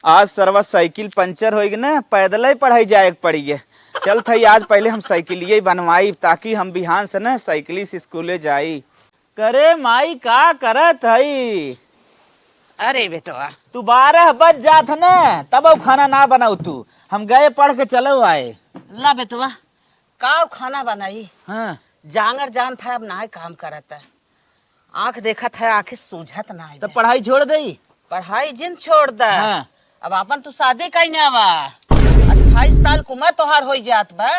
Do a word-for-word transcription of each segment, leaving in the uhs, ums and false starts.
आज सरवा साइकिल पंचर होइगे न, पैदलइ पढ़ाई जाएक पड़िगे। चलत हई, आज पहिले हम साइकिलियइ बनवाइब, ताकि हम बिहान से न साइकिली से स्कूले जाई। करे माई, का करत हई? अरे बेटवा। तू बारह बज जात ह न, तबउ खाना न बनउ तू। हम गए पढ़ के चलउ आए। ला बेटवा, काउ खाना बनाई? हाँ। जांगर जानत ह, अब नाहीं काम करत ह। आँख देखत ह, आँखी सूझत नाहीं तब बे। पढ़ाई छोड़ देई? पढ़ाई जिन छोड़ द। हाँ। अब आपन तू शादी कइने बा, अट्ठाईस साल क उमर तोहार होइ जात बा,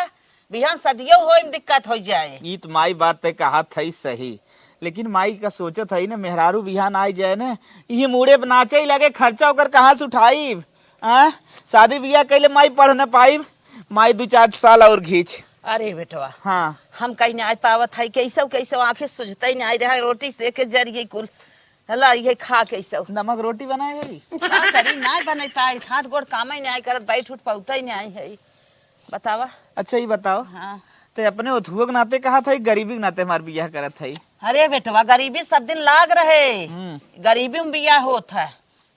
बिहान सदियो होइ में दिक्कत होइ जाए। ई त माई बात तय कहत हई सही, लेकिन माई का सोचत हई न, मेहरारू बिहान आइ जाए न, इही मूड़े पे नाचइ लगे, खर्चा ओकर कहाँ से उठाइब? हाँ, शादी बियाह कइले माई पढ़ न पाइब, माई दू चार साल और घींच। अरे बेटवा, हाँ। हम कहीं नाहीं पावत हई, कइसउ कइसउ आँखी सुझतइ नाहीं रहा, रोटी सेके जरिए कुल, हला इहे खा कइसउ। नमक रोटी बनाए हई? का करी, नाहीं बनइ पाई, हाथ गोड़ कामइ नाहीं करत, बैठ उठ पउतइ नाहीं हई। बतावा। अच्छा, ई बताओ, हाँ। ते अपने ओथुओ के नाते कहत हई, गरीबी के नाते हमार बियाह करत हई? अरे बेटवा, गरीबी सब दिन लाग रहे, हम्म। गरीबी में बियाह होत ह,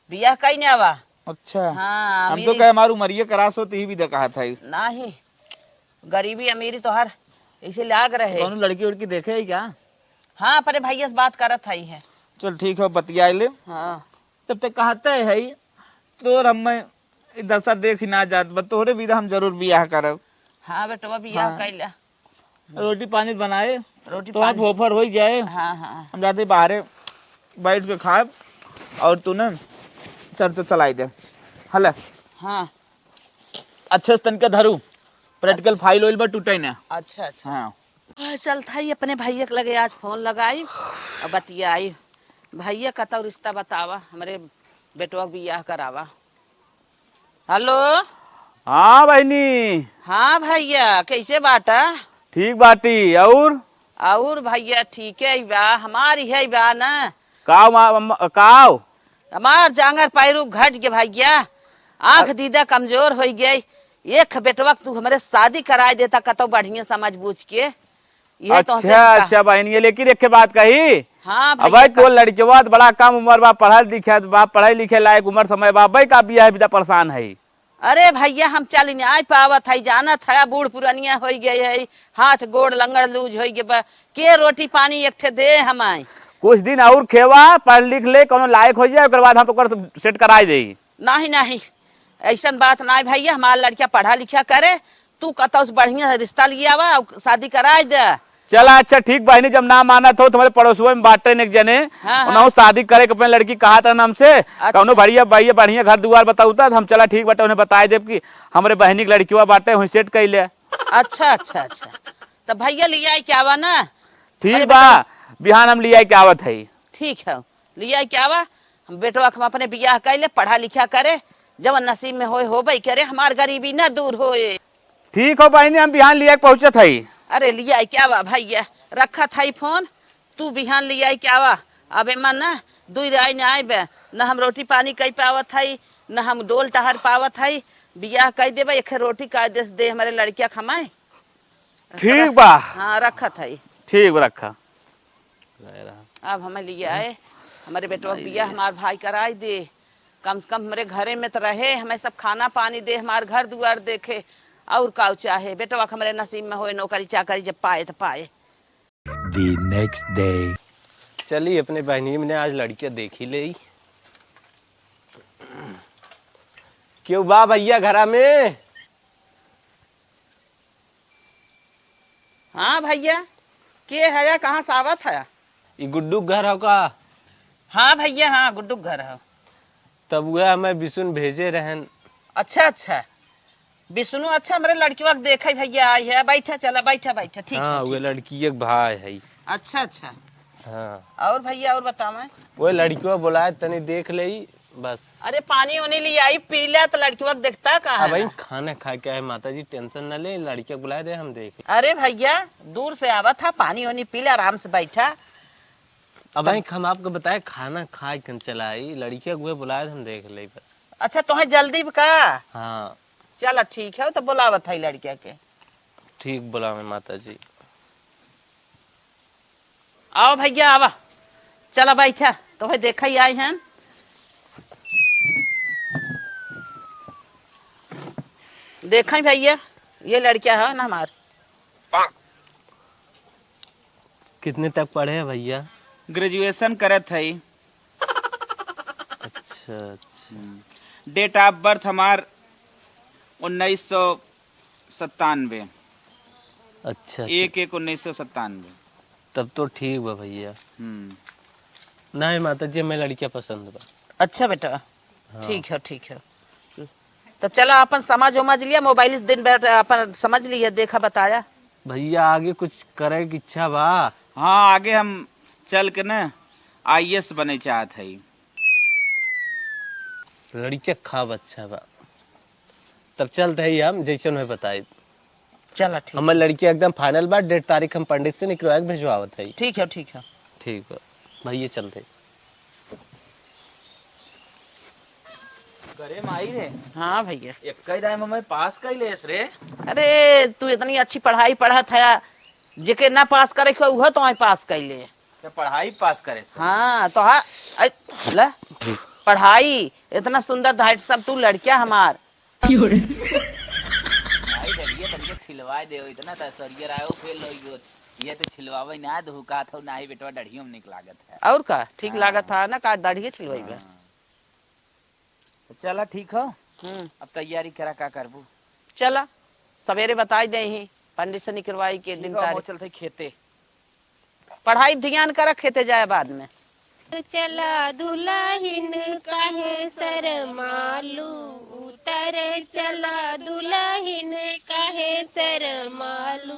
बियाह कइने बा। अच्छा। हाँ, हम तो अमीरी कहे हमार उमरिये क्रास होत ही बिदा कहत हई। नाहीं, गरीबी अमीरी तोहार ऐसे लाग रहे। कौनो लड़की उड़की देखे हई का? हाँ, अपने भइया से बात करत हई है। चल ठीक है, बतियाइ ले। हाँ। जब तक कहते हई, तोर हम्मे ई दशा देखि न जात बा, तोहरे बिदा हम जरूर बियाह करब। हाँ बेटवा, बियाह हाँ। कइला। रोटी पानी बनाए, रोटी तोहार पानी। फोफर होइ जाए। हाँ, हाँ। हम जाते बाहरे बैठ के खाएब और तू न चर्चा चलाइ दे। हला? हाँ। अच्छे से तनिका धरू, प्रैक्टिकल अच्छा। फाइल ओइल बा, टूटे ना। अच्छा, अच्छा। हाँ। चलत हई अपने भइया के लगे आज फोन लगाई और बतियाई। भइया कतउ रिश्ता बतावा, हमरे बेटवा के बियाह करावा। हेलो। हाँ बहिनी। हाँ भइया, कइसे बाटा? ठीक बाटी, अउर? अउर भइया ठीके ही बा, हमार इहे बा न। काव मा-, म-, काव? हमार जांगर पैरू घट गे भइया, आँख अ- दीदा कमजोर होइ गई। एक बेटवा के तू हमरे शादी कराइ देता कतउ बढ़िया समझ बूझ के। इहे तोहसे अच्छा, हम कहा- अच्छा बहिनिया, लेकिन एक ठे बात कही। हाँ भइया, अबे तोर लड़िकवा त बड़ा कम उमर बा, पढ़ल लिखल बा, पढ़े लिखे लायक उमर समय बा, अबे का बियाह बिदा परेशान हई? अरे भइया, हम चलि नाहीं पावत हई, जानत ह, बूढ़ पुरनिया होइ गए हई, हाथ गोड़ लंगड़ लूज होइ गए बा, के रोटी पानी एक ठे दे हमाई? कुछ दिन अउर खेवा, पढ़ लिख ले, कउनो लायक होइ जाए, ओकर बाद हम तोकर सेट कराइ देई। नाहीं, नाहीं, अइसन बात नाहीं भइया, हमार लड़िका पढ़ा लिखा करे, तू कतउ से बढ़िया रिश्ता लियावा अउर शादी कराइ दे। चला अच्छा ठीक बहिनी, जब ना मानत हो, तुम्हरे पड़ोसवे में बाटे न एक जने, हाँ, हाँ। उनहु शादी करे के अपने लड़की कहत रहन हमसे, अच्छा। कउनो बढ़िया भइया बढ़िया घर दुआर बताउता, त हम चला ठीक बाटे, उन्हें बताइ देब कि हमरे बहिनी के लड़िकवा बाटे, वहीं सेट कइ ले। अच्छा, अच्छा, अच्छा। त भइया लियाइ के आवा ना। ठीक हमरे बा, बेटा बिहान हम लियाइ के आवत हई। ठीक है। लियाइ के आवा, हम बेटवा के हम अपने बियाह कइ ले, पढ़ा लिखा करे, जवन नसीब में होए, होबे करे, हमार गरीबी न दूर होए। ठीक हो बहिनी, हम बिहान लियाइ के पहुँचत हई। अरे लियाइ के आवा भइया, रखत हई फोन, तू बिहान लियाइ के आवा। अबे मन न दुइ राय न आइबे, न हम रोटी पानी कइ पावत हई, न हम डोल टहर पावत हई। बियाह कइ देबे, एक रोटी का दे, दे हमरे लड़किया खमाए। ठीक बा। हाँ, रखत हई। ठीक बा, रखा। अब हमें लियाए, हमरे बेटवा के बियाह हमार भाई कराई दे, कम से कम हमरे घरे में त रहे, हमें सब खाना पानी दे, हमार घर दुआर देखे, अउर काउ चाहे? बेटवा के हमरे नसीब में होए नौकरी चाकरी, जब पाए त पाए। The next day। चली, अपने बहिनी में आज लड़कियां देखी ले। केहू बा भइया घरा में? हाँ भइया, के हया, कहाँ से आवत हया? ई गुड्डू के घर हौ का? हाँ भइया, हाँ, गुड्डू के घर हौ। तब उहे हमें बिसुन भेजे रहन। अच्छा, अच्छा। बिसुनु, अच्छा, हमरे लड़किवा के देखे भइया आई है। बैठा, चला, बैठा, बैठा, ठीक हाँ, है, उहे ठीक। लड़किए के भाई है। अच्छा, अच्छा। हाँ। और भइया, और बतावा? वो लड़किवा बोलाए, तनी देख लेई। बस। अरे, पानी ओनी लियाई, पी ले, त लड़किवा के देखता का अब है भाई ना? खाना खाए के आए, माता जी, tension न ले, लड़किया बुलाए दे, हम देख ले। अरे भइया, दूर से आवत हा, पानी ओनी पी ले, आराम से बैठा। अब तब भाई, हम आपको बताए, खाना खाए के हम चलाई, लड़किया के बुलाए, हम देख ले बस। अच्छा, तोहे जल्दी बा का? हाँ। चला, ठीक है, तो बुलावत है लड़किया के। ठीक, बुलावे माता जी। आवा भइया, आवा। चला बैठा, तोहे देखा ही आए हैं। देखा भैया, ये लड़किया है ना हमार। कितने तक पढ़े है भैया? Graduation करत है। अच्छा, अच्छा। Date of birth हमार उन्नीस सौ सत्तानवे। अच्छा, अच्छा। एक एक उन्नीस सौ सत्तानवे। तब तो ठीक बा भैया। हम्म। नहीं माता जी, हमें लड़किया पसंद बा। अच्छा बेटा, हाँ। ठीक है, ठीक है। तब चला, अपन समझ उमझ लिया, मोबाइल दिन भर अपन समझ लिया, देखा, बताया। भैया, आगे कुछ करे के इच्छा बा? हाँ, आगे हम चल के न आईएएस बने चाहत हई। लड़किया खाब अच्छा बा। तब चलत हई हम, जैसन होई बताई। चला, ठीक। हमर लड़की एकदम final बा, date तारीख हम पंडित से निकलवा के भेजवावत हई। ठीक है, ठीक है। ठीक बा, भैया चलत हई। करे माई रे। हाँ भैया। एक ही दाई में मैं पास कैलेस रे। अरे, तू इतनी अच्छी पढ़ाई पढ़त है, जेके ना पास करे के उहो तो पास कैले। तो पढ़ाई पास करे से। हाँ, तो हाँ, ऐ, ले, पढ़ाई इतना सुंदर धाइट सब तू लड़किया हमार। भाई, जल्दी तनिके छिलवाए दे, इतना तो सरिया रहा है, वो फेल हो गयो। ये तो छिलवावे ना दहु, कहा था, "नाही बेटवा, डढ़ियो में निक लागत है।" और का? ठीक हाँ। लागत है ना, का दाढ़िए छिलवाई बा? हाँ। तो चला, ठीक हो। हम्म। अब तैयारी करा, का करबू? चला, सवेरे बताई दे ही, पंडित से निकलवाई के ठीक दिन हो, तारीख। चलते खेते। पढ़ाई ध्यान करा, खेते जाए बाद में। चला दुलहिन काहे शरमालू, उतर चला दुलहिन काहे शरमालू।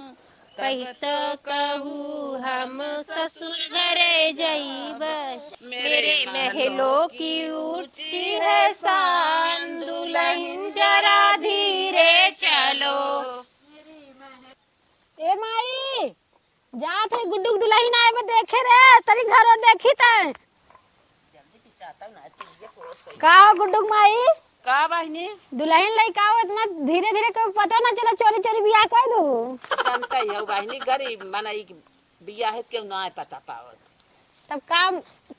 कही तो कहू हम ससुर घरे जइबे, मेरे महलों की ऊंची है शान, दुलहिन जरा धीरे चलो। ए माई, जात है गुड्डू के दुलहिन आए बा देखे रे, तनी घरो देखी तै। का हो गुड्डू के माई? का बहिनी? दुलहिन लइका हो, इतना धीरे धीरे, केहू के पता ना चला, चोरी चोरी बियाह कर दू। जानता ही हो बहिनी, गरीब मनई के बियाह है, केहू ना पता पावत। तब का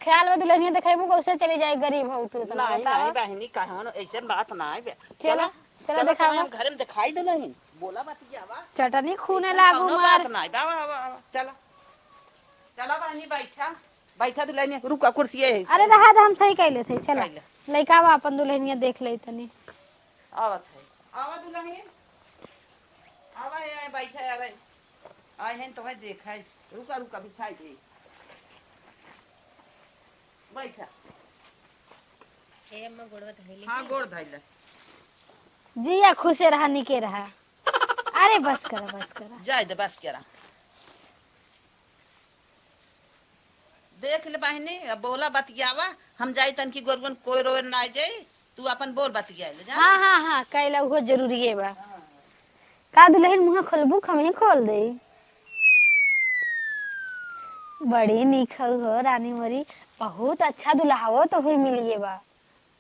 ख्याल बा दुलहिनिया देखाइबू, कैसे चली जाए, गरीब हो तू, इतना नहीं, बतावा। नहीं बहिनी, कहो न, ऐसन बात ना है बे। चला, चला, चला, देखावा। तुम्हारे घर में दिखाई दो नहीं, बोला बतियावा। चटनी खूने ऐसन लागू कौनो मार। बात नहीं, बा, बा, बा, बा, चला, चला बहिनी, बैठा, बैठा दुलहिनिया, रुका, कुर्सी है। अरे रहा दे, हम सही कह लेते, चला। कह ले। लइका बा, अपन दुलहिनिया देख ले तनी। आवत है, आवा दुलहिन, आवा है, आए बैठा यार, आए हैं तुम्हें देखा है, रुका, रुका, बिछाई दे। बैठा। हे अम्मा, गोड़वा धइले हाँ, के? गोड़ धइले। जिया खुशे रहा, निके रहा। अरे बस करा, बस करा। जाए दे, बस करा। देख ले बहिनी, अब बोला बतियावा, हम जाई तनकी गोरुअन कोई रोए ना जाई, तू अपन बोल बतिया ले जा। हाँ, हाँ, हाँ, कैला उहो जरूरिये बा। हाँ। का दुलहिन मुँह खोलबू, हम ही खोल दे। बड़ी नीक हऊ हो रानी मोरी, बहुत अच्छा दुल्हावो तो हुई मिलिए बा।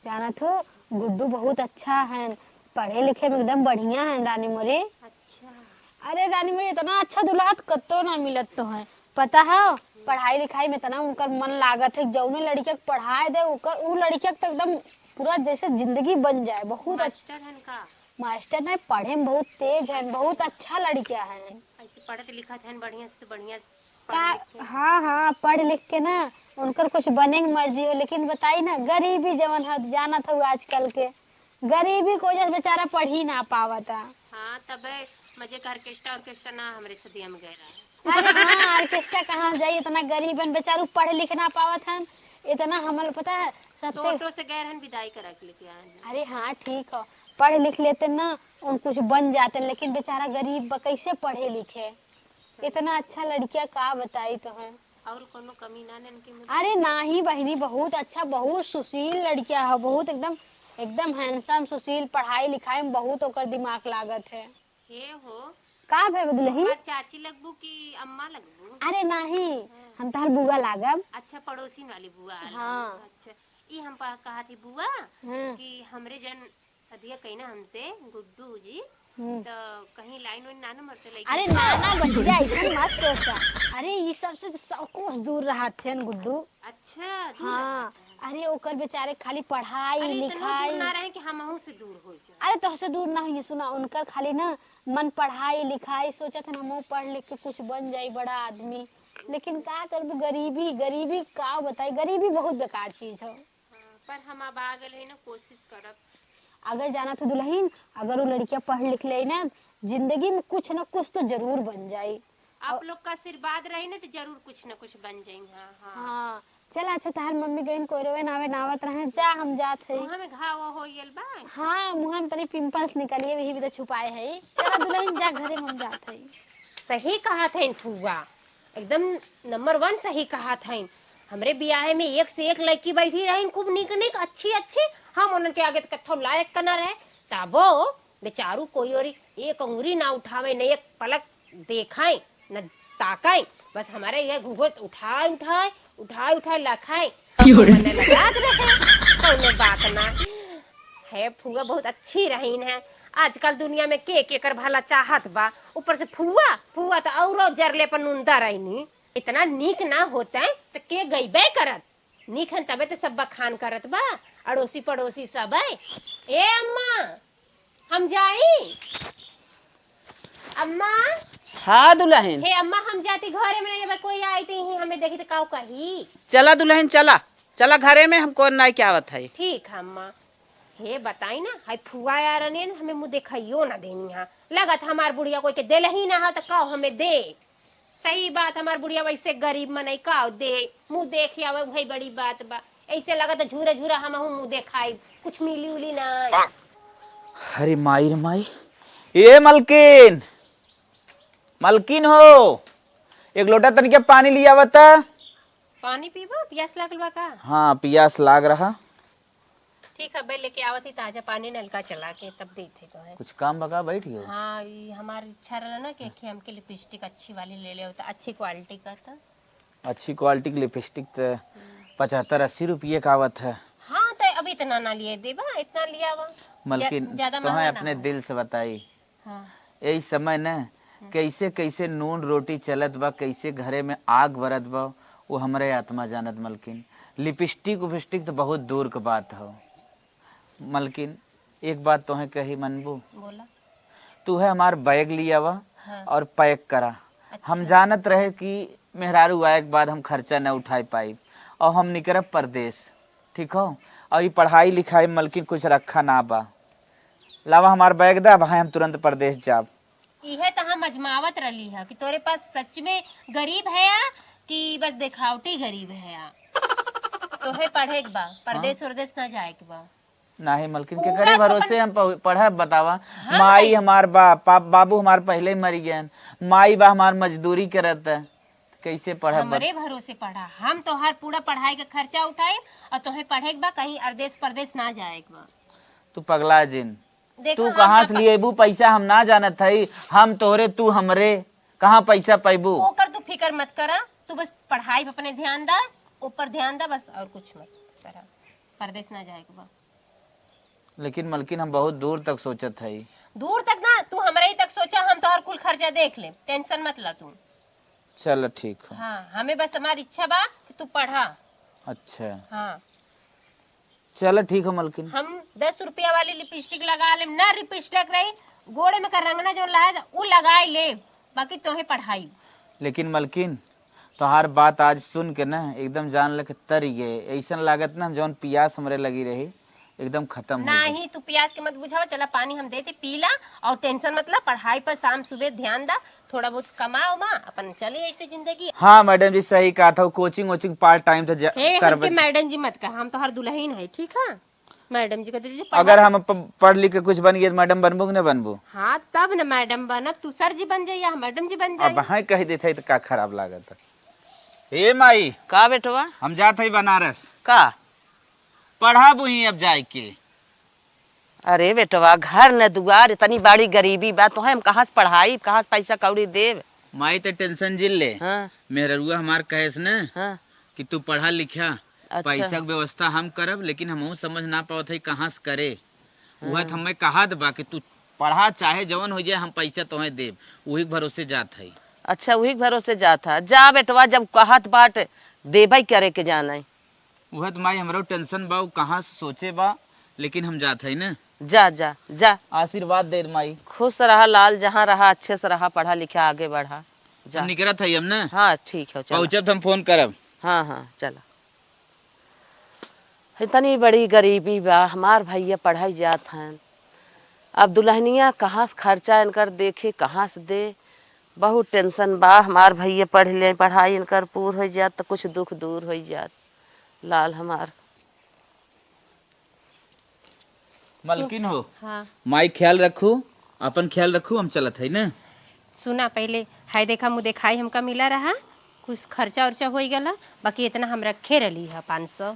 जानत हो, गुड्डू बहुत अच्छा है, पढ़े लिखे में एकदम बढ़िया है रानी मोरी। अच्छा। अरे रानी मोरी, इतना अच्छा दुल्हा तो कत्तो ना मिलत तो है, पता है? पढ़ाई लिखाई में इतना उनकर मन लागत है, जौने लड़किया के पढ़ाए दे, ओकर, उ लड़किया के तो एकदम पूरा जैसे जिंदगी बन जाए। बहुत अच्छा। मास्टर हन का? मास्टर नहीं, पढ़े में बहुत तेज है, बहुत अच्छा लड़किया है। ऐसे पढ़त लिखत हन बढ़िया से, बढ़िया का? पढ़ लिख के। हाँ, हाँ, पढ़ लिख के ना उनकर कुछ बने के मर्जी हो, लेकिन बताई ना, गरीबी जवन है, जानत हो आजकल के गरीबी के वजह से बेचारा पढ़ ही ना पावता। हाँ, तबे मजे का ऑर्केस्ट्रा, ऑर्केस्ट्रा ना हमरे सदिया में गए रहा। अरे हाँ, ऑर्केस्ट्रा कहाँ से जाई, इतना गरीब हन बेचारू, पढ़ लिख ना पावत हन, इतना हमल पता है सबसे। ऑटो से गए रहन, विदाई करा के लेके आए हैं। अरे हाँ, ठीक हो, पढ़ लिख लेते ना, उन कुछ बन जाते, लेकिन बेचारा गरीब बा, कैसे पढ़े लिखे? इतना अच्छा लड़किया का बताई तो है। और कोनो कमी ना ने इनके में? अरे नाही बहिनी, बहुत अच्छा, बहुत सुशील लड़किया है, बहुत एकदम, एकदम हैंडसम, सुशील, पढ़ाई लिखाई में बहुत ओकर दिमाग लागत है। हे हो, का भे दुलहिन? हमार चाची लगबू कि अम्मा लगबू? अरे नाही, हाँ। हम तहार बुआ लागब। अच्छा, पड़ोसिन वाली बुआ आ हाँ। अच्छा, ई हम पा-, कहत ही बुआ हाँ। कि हमरे जन सदिया कही ना हमसे गुड्डू जी, हम्म। तो कहीं लाइन वाइन ना न मरते लइके। अरे ना ना बतिया, ऐसन मत सोचा। अरे ई सबसे तो सौ कोस दूर रहत हन गुड्डू। अच्छा, दूर हाँ, रहत हन। अरे, ओकर बेचारे खाली पढ़ाई, अरे, इतनो दूर लिखाई। ना रहे कि हमहू से दूर हो जाए। अरे, तोहसे दूर ना होइए, सुना, उनकर खाली ना मन पढ़ाई, लिखाई, सोचत हन हमहू पढ़ लिख के कुछ बन जाई बड़ा आदमी। लेकिन का करबू, गरीबी, गरीबी का बताई, गरीबी बहुत बेकार चीज हो। हाँ, पर हम अब आ गए हैं ना, कोशिश करब। अगर जाना तो दुल्हन, अगर वो लड़किया पढ़ लिख ले ना, जिंदगी में कुछ ना कुछ तो जरूर बन जाई। आप लोग का आशीर्वाद रही ना, तो जरूर कुछ ना कुछ बन जाई। हाँ, हाँ। हाँ, चल, अच्छा, तहार मम्मी गईन कोयरवे नावे नावत रहे, जा, हम जात हई। मुँह में घाव हो गइल बा। हाँ, मुँह में तनी पिंपल्स निकलिए, वही भी तो छुपाए है। चला दुल्हन, जा, घरे में हम जात हई। सही कहा था फुआ, एकदम नंबर वन सही कहा था। हमरे बियाहे में एक से एक लड़की बैठी रही, खूब निक निक, अच्छी अच्छी। हम उनके आगे तो कत्थो लायक का ना रहे, तबो बेचारू कोई ओरी एक अंगुरी ना उठावे, न एक पलक देखाए, न ताकाए। बस हमारे ये घूघट उठाए, उठाए, उठाए, उठाए लखाए। क्यों रे? मने लगा दे रहे, कौनो बात ना। है, फुआ बहुत अच्छी रहीन है। आजकल दुनिया में के केकर भला चाहत बा, ऊपर से फुआ, फुआ तो औरो जरले पर नुंदा रहनी। इतना नीक ना होते तो के गईबे करत। नीक हन तबे तो सब बखान करत बा, अड़ोसी पड़ोसी सब है। ए अम्मा, हम जाई? अम्मा। हाँ दुल्हन। हे अम्मा, हम जाती घरे में, अब कोई आई तो यहीं हमें देखी तो काऊ कही। चला दुल्हन, चला, चला घरे में, हम कौन नाई के आवत है। ठीक है अम्मा। हे बताई ना, हाय फुआ यार ने हमें मुँह देखाइयो ना देनी है। लगत हमार बुढ़िया कोई के देलही ना है तो काऊ हमें दे। सही बात, हमार बुढ़िया वैसे गरीब मनई का दे, मुँह देख आवे, वही बड़ी बात बा। ऐसे लगत झूरा झूरा हमहू मुँह देखाई, कुछ मिली उली ना। अरे माई रे माई, ए मलकिन, मलकिन हो, एक लोटा तनिके पानी लियावा त। पानी पीबा? पियास लागल बा का? हाँ, पियास लाग रहा। ठीक है, अबे लेके आवत ही ताजा पानी नलका चला के, तब देत ही तो है। कुछ काम बका बैठ गयो? हाँ, ई हमार इच्छा रहला ना कि एक हमके लिपस्टिक अच्छी वाली ले ले, तो अच्छी क्वालिटी का तो। अच्छी क्वालिटी की लिपस्टिक तो पचहत्तर अस्सी रुपये का आवत है। हाँ, तो अब इतना ना लिए देबा, इतना लिया वा। मलकिन, ज्या-, ज्यादा तोहें महंगा ना अपने हो। दिल से बताई, हाँ। यही समय न हम्म। कैसे कैसे नून रोटी चलत बा, कैसे घरे में आग बरत बा, वो हमरे आत्मा जानत मलकिन। लिपस्टिक उपिस्टिक तो बहुत दूर के बात हो मलकिन। एक बात तोहें कही मनबू? बोला। तू है हमार बैग लियावा हाँ। और पैक करा। अच्छा। हम जानत रहे कि मेहरारू आए के बाद हम खर्चा न उठाए पाई और हम निकरब परदेश, ठीक हो? और ये पढ़ाई लिखाई मलकिन कुछ रखा ना बा। लावा हमार बैग दा, भाई हम तुरंत परदेश जाब। इहे त हम अजमावत रहली ह कि तोरे पास सच में गरीब है या कि बस देखावटी गरीब है या। तोहे पढ़े के बा, परदेस हाँ। उरदेस ना जाए के बा। नाही मलकिन, पूरा केकरे तो भरोसे अपन हम पढ़-, पढ़ब बतावा? हाँ माई भाई। हमार बा, पा-, बाबू हमार पहिले ही मरी गयन, माई बा हमार मजदूरी करत है, कैसे पढ़ब बत-, हमरे भरोसे पढ़ा, हम तोहार पूरा पढ़ाई के खर्चा उठाई और तोहे पढ़े के बा, कहीं अरदेस परदेस ना जाए के बा। तू पगला जिन, देखा, तू हम कहाँ से अपन लिए अबू पैसा, हम ना जानत हई, हम तोहरे, तू हमरे, कहाँ पैसा पैबू? ओकर तू फिकर मत करा, तू बस पढ़ाई पे अपने ध्यान दा, ऊपर ध्यान दा बस, और कुछ मत करा, परदेस ना जाए के बा। लेकिन मलकिन, हम बहुत दूर तक सोचत हई। दूर तक ना, तू हमरे ही तक सोचा, हम तोहर कुल खर्चा देख लेब, tension मत ला तू। चल ठीक है। हाँ, हमें बस हमार इच्छा बा कि तू पढ़ा। अच्छा। हाँ। चल ठीक है मलकिन। हम दस रुपया वाली लिपस्टिक लगा लेम, ना लिपस्टिक रही, गोड़े में का रंगना जौन लहा है, उ लगाई ले, बाकी तोहे पढ़ाई। लेकिन मलकिन, तोहार बात आज सुन के ना एकदम जान लेके तरी गए। ऐसन लागत ना जौन पियास हमरे लगी रही एकदम खत्म हो गई। नाही, तू पियास के मत बुझावा, चला पानी हम देते पी ला और tension मत ला, पढ़ाई पर शाम सुबह ध्यान दा, थोड़ा बहुत कमा उमा, अपन चली ऐसे जिंदगी। हाँ मैडम जी, सही कहा था, coaching वोचिंग part time तो जा-, हे, करबे। हमके मैडम जी मत कहा, हम तोहार दुल्हन है, ठीक है? मैडम जी का दीजिए, पढ़ा। अगर हम प-, पढ़ लिख के कुछ बन गए तो मैडम बनबू कि नहीं बनबू? हाँ, तब न मैडम बनब, तू सर जी बन जाइए, हम मैडम जी बन अब जाइए। हाँ कह देते हैं तो का खराब लागत है? ए माई, का बेटवा? हम जात हई बनारस। का? पढ़ाबू ही अब जाए के। अरे बेटवा, घर न दुआर, इतनी बड़ी गरीबी बा, तोहे हम कहाँ से पढ़ाई, कहाँ से पैसा कौड़ी देब? माई तो tension जिन ले। हाँ। मेहररुआ हमार कहेस न हाँ। कि तू पढ़ा लिखा, अच्छा। पैसा के व्यवस्था हम करब, लेकिन हमहू समझ ना पावत है कहाँ से करे। उहे हाँ। तो हमें कहत बा कि तू पढ़ा, चाहे जवन हो जाए, हम पैसा तोहे देब, वही के भरोसे जात है। अच्छा, वही के भरोसे जात है। जा बेटवा, जब कहत बाट, देबे करे के जाने। उहे त माई, हमरो tension बा, उ कहाँ से सोचे बा, लेकिन हम जात हई न। जा, जा, जा। आशीर्वाद दे माई। खुश रहा लाल, जहाँ रहा अच्छे से रहा, पढ़ा लिखा आगे बढ़ा। जा। हम निकरत हई हम न। हाँ, ठीक है, चला। पहुँचब त हम phone करब। हाँ, हाँ, चला। इतनी बड़ी गरीबी बा, हमार भैया पढ़ाई जात हैं। अब दुल्हनिया कहाँ से खर्चा इनकर देखे, कहाँ से दे, बहुत tension बा। हमार भैया पढ़ ले, पढ़ाई इनकर पूर होइ जात त कुछ दुख दूर होइ जात। लाल हमार। मलकिन हो, हाँ। माई ख्याल रखू, अपन ख्याल रखू, हम चलत हई न। सुना, पहिले हाय देखा, मुँह देखाई हमका मिला रहा, कुछ खर्चा उर्चा होइ गला, बाकी इतना हम रखे रहली ह पाँच सौ।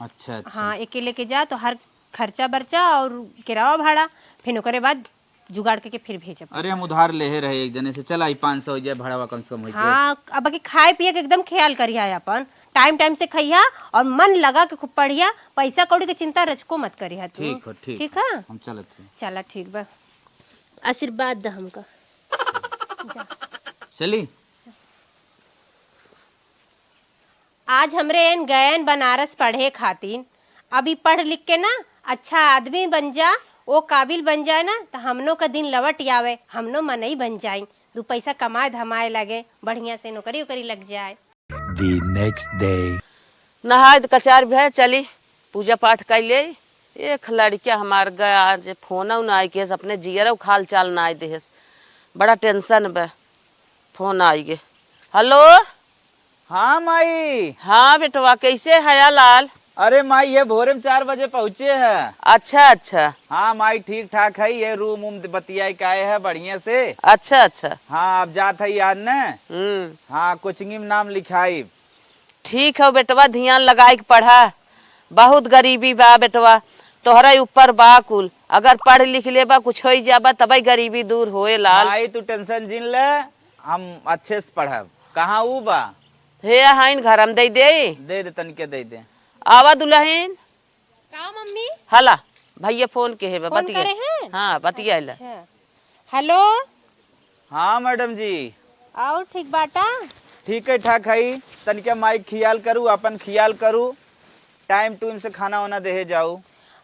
अच्छा, अच्छा। हाँ, एके लेके जा, तो हर खर्चा बर्चा और किराया भाड़ा, फिर ओकरे बाद जुगाड़ करके फिर भेजब। अरे, हम उधार लेहे रहे एक जने से, चला, ई पाँच सौ होइ जाए, भाड़ावा कम से कम होइ जाए। हाँ, अब बाकी खाए पिए के एकदम ख्याल करिहा अपन, time time से खइहा और मन लगा के खूब पढ़िहा, पैसा कौड़ी के चिंता रचको मत करिहा तू। ठीक हो, ठीक ठीक हो। है? हम चलत हई। चला, ठीक बा, आशीर्वाद द हमका। जा। चली। आज हमरे एन गयन बनारस पढ़े खातिर। अभी पढ़ लिख के ना अच्छा आदमी बन जा, ओ काबिल बन जाए ना, त हमनो का दिन लवट आवे, हमनो मनई बन जाई, दू पैसा कमाए धमाए लगे, बढ़िया से नौकरी ओकरी लग जाए। The next day. नहाए ध कचार भे चली, पूजा पाठ कर ले। एक लड़किया हमार गया, आज फोन ना आई केस, अपने जियरा हाल चाल ना आई देहस, बड़ा tension बा। फोन आई गे। हेलो। हाँ माई। हाँ बेटवा, कैसे हया लाल? अरे माई, ये भोरे में चार बजे पहुँचे है। अच्छा, अच्छा। हाँ माई, ठीक ठाक है, ये रूम वूम बतियाए के आए है बढ़िया से। अच्छा, अच्छा। हाँ, अब जात है यार ने। हम्म। हाँ, कोचिंग में नाम लिखाई। ठीक है बेटवा, ध्यान लगाए के पढ़ा, बहुत गरीबी बा बेटवा, तोहरा ऊपर बा कुल। अगर पढ़ लिख लेबा, कुछ होई जाबा, तबे गरीबी दूर होए लाल। माई, तू tension जिन ले, हम अच्छे से पढ़ब। कहाँ ऊ बा? हे हईन घर हम दे दे। दे दे, तनिके दे दे। आवा दुल्हन। का मम्मी? हला, भैया फोन के है बा, फोन बतिया। करे हैं? हाँ, बतिया ला। अच्छा। हेलो। हाँ मैडम जी। और ठीक बाटा? ठीक है, ठाक है। तनिका माई खियाल करू, अपन खियाल करू, time time से खाना वाना देहे जाऊ।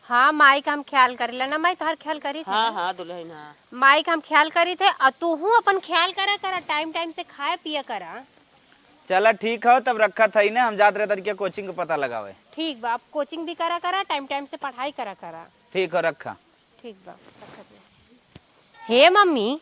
हाँ, माई का हम ख्याल करेला ना, माई तोहार ख्याल करी थे हाँ, ना? हाँ, दुल्हन, हाँ। माई का हम ख्याल करी थे, और तू हूँ अपन ख्याल करा करा, time time से खाए पिया करा। चला ठीक हो, तब रखत हई ना, हम जात रहे तनिका कोचिंग के पता लगावे। ठीक बा, अब कोचिंग भी करा करा, time time से पढ़ाई करा करा। ठीक हो, रखा। ठीक बा, रखत हई। हे मम्मी,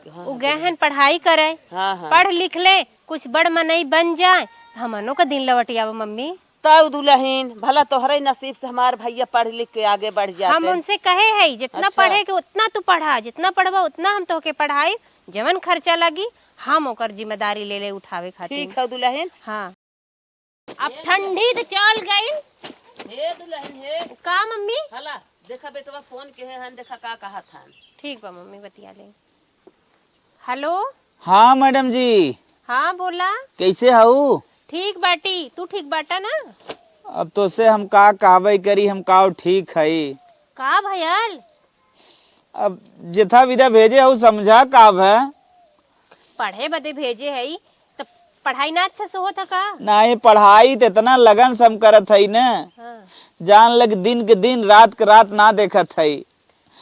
हाँ, उ हाँ, गए हन पढ़ाई करे, हाँ, हाँ। पढ़ लिख ले, कुछ बड़ मनई बन जाए, त हमनो का दिन लवट आवे मम्मी। तब दुल्हन, भला तोहरे नसीब से हमार भैया पढ़ लिख के आगे बढ़ जाते। हम उनसे कहे हई, जितना अच्छा। पढ़े के उतना तू पढ़ा, जितना पढ़बा उतना हम तोहके पढ़ाई, जवन खर्चा लगी हम ओकर जिम्मेदारी ले ले उठावे खातिर। ठीक है दुल्हन। हाँ। अब ठंडी त चल गई। हे दुल्हन हे। का मम्मी? हला, देखा बेटवा फोन के है, हन देखा का कहत हन। ठीक बा मम्मी, बतिया ले। हेलो। हाँ मैडम जी। हाँ बोला। कैसे हऊ? ठीक बाटी, तू ठीक बाटा ना? अब तोसे हम का कहबे करी, हम का ठीक हई। का भयल? अब जेथा विदा भेजे हऊ समझा का भय? पढ़े बदे भेजे हई, त पढ़ाई ना अच्छा से होत ह का? नाहीं, पढ़ाई त इतना लगन से हम करत हई न, हाँ। जान लग दिन के दिन, रात के रात ना देखत हई।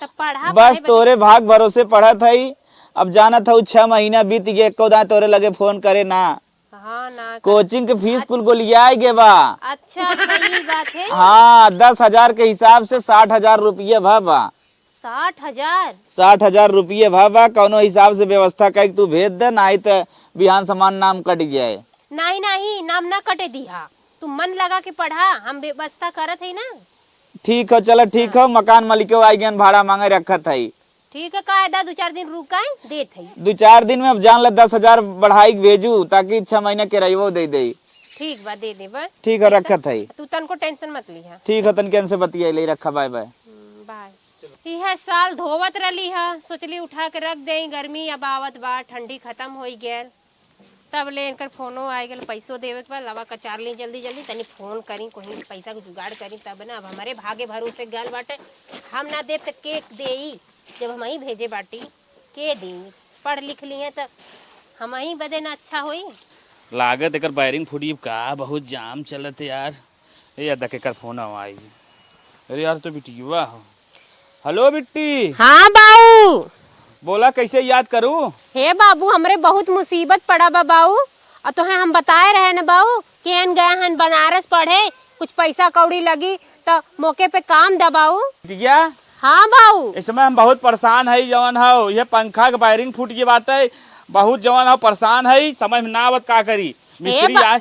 त पढ़ा, बस पढ़े बदे तोरे भाग भरोसे पढ़त हई। अब जानत हऊ, छह महीना बीत गए, एको दाएं तोरे लगे फोन करे ना। हाँ, ना कर। कोचिंग के फीस कुल गोलियाए गे बा। अच्छा, अच्छा, ई बात है। हाँ, दस हजार के हिसाब से साठ हजार रुपये भा बा। साठ हजार? साठ हजार रुपये भा बा, कौनो हिसाब से व्यवस्था करके तू भेज दे, नाहीं त बिहान समान नाम कट जाए। नाहीं, नाहीं, नाम ना कटे दिहा। तू मन लगा के पढ़ा, हम व्यवस्था करत हई ना। ठीक हो, चलो ठीक हाँ। हो, मकान मालिको आई गयन, भाड़ा मांगे रखत हई। ठीक है, कह दा, दो चार दिन रुक आए, देत हई। दो चार दिन में अब जान ले दस हजार बढ़ाई के भेजू, ताकि छह महीना किरायो दे दे। ठीक बा, दे देबा। ठीक है, पैसा रखत हई। तू तनको tension मत लिहा। ठीक है, तनके इनसे बतिया ले, रखा, बाय बाय। हम्म, बाय। इहे साल धोवत रहली ह, सोचली उठा के रख देई, गर्मी अब आवत बा, ठंडी खत्म होई गयल। तब ले इनकर फोनो आइ गल, पैसो देवे के बा, लवा कचार ली जल्दी जल्दी, तनी फोन करी, कोई पैसा के जुगाड़ करी, तब ना। अब हमरे भागे भरोसे गल बाटे, हम ना देब त के देई, जब हमहीं भेजे बाटी, के देई? पढ़ लिख लिहे त हमहीं बदे ना अच्छा होई। लागत एकर wiring फूटी का, बहुत जाम चलत यार। ए, अदा केकर फोन आई? अरे यार, तो बिटिया हो। हेलो बिट्टी। हाँ बाऊ। बोला, कैसे याद करू? हे बाबू, हमरे बहुत मुसीबत पड़ा बा बाऊ। और तोहे हम बताए रहे न बाऊ कि एन गए हन बनारस पढ़े, कुछ पैसा कौड़ी लगी त मौके पे काम द बाऊ। बिटिया। हाँ बाऊ। इस समय हम बहुत परेशान है, जवन हो ये पंखा के वायरिंग फूट गई बाटे, बहुत जवन हो परेशान है, समझ में ना आवत का करी। मिस्त्री बा- आए